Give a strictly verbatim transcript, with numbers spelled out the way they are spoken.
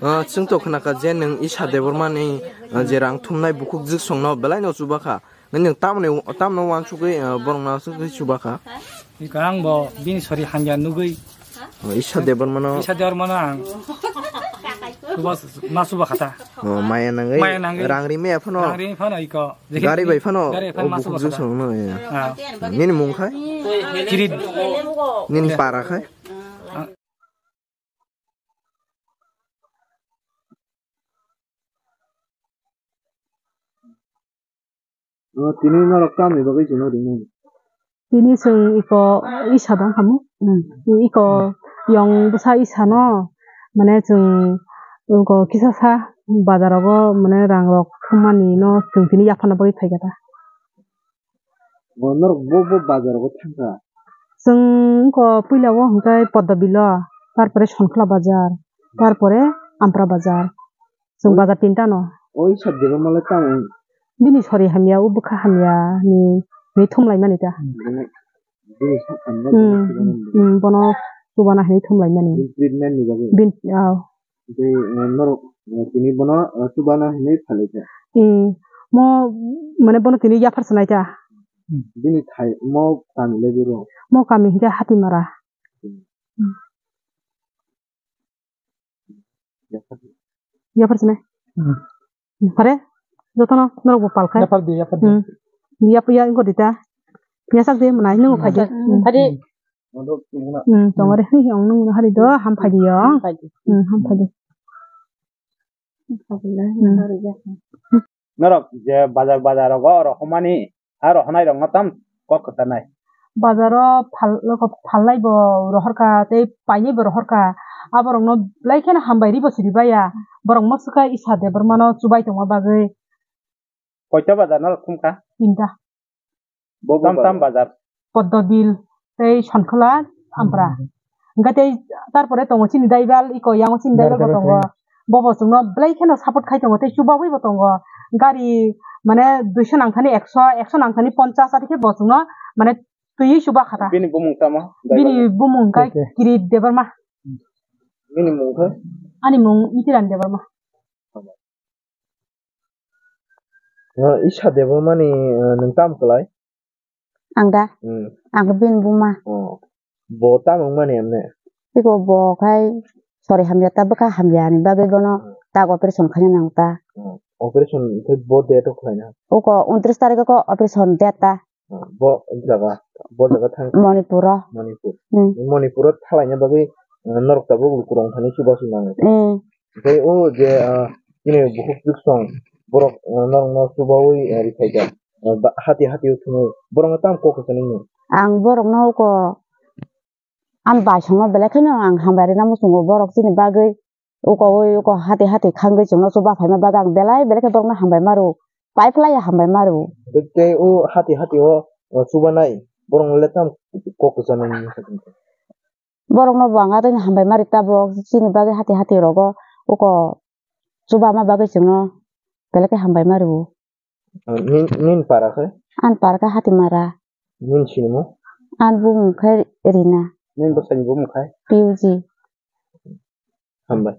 Ah, chwng to khna kha je nwng Isha Debbarma ni, ah, je rang thumnai bukhuk jwk songno belai no chuba kha. Nwng tamni, tamno wansugwi, ah, borok no wansugwi chuba kha. Iko ang bo bini sori hamya nugwi. Oh, Isha Debbarma no. Isha Debbarma no ang. Chuba, ma chuba kha ta. Oh, maya nangwi. Maya nangwi. Rang ri maya phano. Rang ri phano iko. Gari bai phano. Gari bai phano oh, ma bukhuk chuba kha jwk ta. Songno, ya. Ah. Nini mung khai? Kirit. Nini para khai? Ah. Oh, tini norok tamni bagwi chwngno ringmani? Tini chwng iko Isha dang khamu. Hmm. Iko yong bwsa Isha no, mane chwng iko kisa sa bazar rogo mane rang rok thumani no chwng tini yaphana bagwi phaikha ta. Oh, norok bo, bo bazar rogo thangkha? Chwng iko puila o hwnkhe Podda Bilo, tarpore Sonkla bazar, tarpore Ampra bazar. Chwng bazar tinta no. Oi sab deba malai tamo. Bini sori hamya, o bwkha hamya ni, ni thumlai mani ta. Bini, bini sak hamya. Hmm, hmm, bono chubana hinwi thumlai mani. Bini treatment ni bagwi. Bin, ah. Tei, eh, norok, eh, tini bono, eh, chubana hinwi phalai kha. Hmm, mo, mane bono tini yaphar sanai ta. Bini thai, mo kami le biro. Mo kami hinkhe Hatimara. Hmm. Hmm. Yaphar sinai. Hmm. Pare, jotono norok bo pal khai. Yaphar di, yaphar di. Hmm. Yap, ya, ingko dita. Yasak de, mwnai, nung phai de. Hmm. Phai de. Hmm, tongo de, hi, ong nung hari do, ham phai di yo. Ham phai di. Hmm, ham phai di. Hmm. Norok je bazar bazar rogo rohormani, a rohornai rokno tam kok kwcharnai. Bazaro phal-, phallai bo rohorkha, tei painai bo rohorkha. Aborokno belai kheno hambai ri bo siri baya. Borok moswkha Isha Debbarmano chubai tongma bagwi. Koita bazar norok thumkha? Tinta. Bo tam tam bazar. Poddobil, tei Sonkhola, Ampra. Hmm. Hingke tei tarpore tongo chini daibal, iko yango chini daibal bo tongo. Bobo chwngno belai kheno support khai tongo, tei chubaui bo tongo. Gari, mane, duiso nangthani ekso, ekso nangthani ponchas, ati khe bo chwngno, mane, twiwi chuba kha ta. Bini bumung tamo? Bini bumung khe Kirit Debbarma. Bini mung khe? Ani mung Mitiran Debbarma. Isha Debbarmani, eh, nwng tamo kwlai? Ang da? Hmm. Ang khe bini buma. Oh. Bo tamo wngmani emne? Iko bo khai sori hamya ta bwkha hamya ni bagwi bono tak operation khaina nango ta. Hmm. Operation khe bo date o khlaina? Uko untris tarikh o operation date ta. Hmm. Bo jaga, bo jaga thang? Manipur o. Manipur. Hmm. Manipur o thalaina bagwi, eh, norok tabuk lukurok thani chubachu nango. Hmm. Tei o je, ah, chini bukhuk chwksong borok, ah, norokno chubaui, ah, rikhaijak. Ah, ba-, hati hati o thumui borokno tamo kok kwchani nung? Ang borokno uko ani baisongno belai kheno ang hambai rwna muchungo, borok chini bagwi uko ui uko hati hati khangwi chwngno chuba phaima bagwi ang belai belai khe borokno hambai ma rwo, pai phlai ya hambai ma rwo. Tei o hati hati o, o chubanai borokno le tamo kok kwchani nung? Borokno bo ang atwino hambai ma rwi tabok, chini bagwi hati hati rogo uko chubama bagwi chwngno belai khe hambai ma rwo. Nin, nin para khe? Ani para khe Hatimara. Nin sinimo? Ani bumung khe Rina. Nin bwsani bumung khe? P U G. Hambai.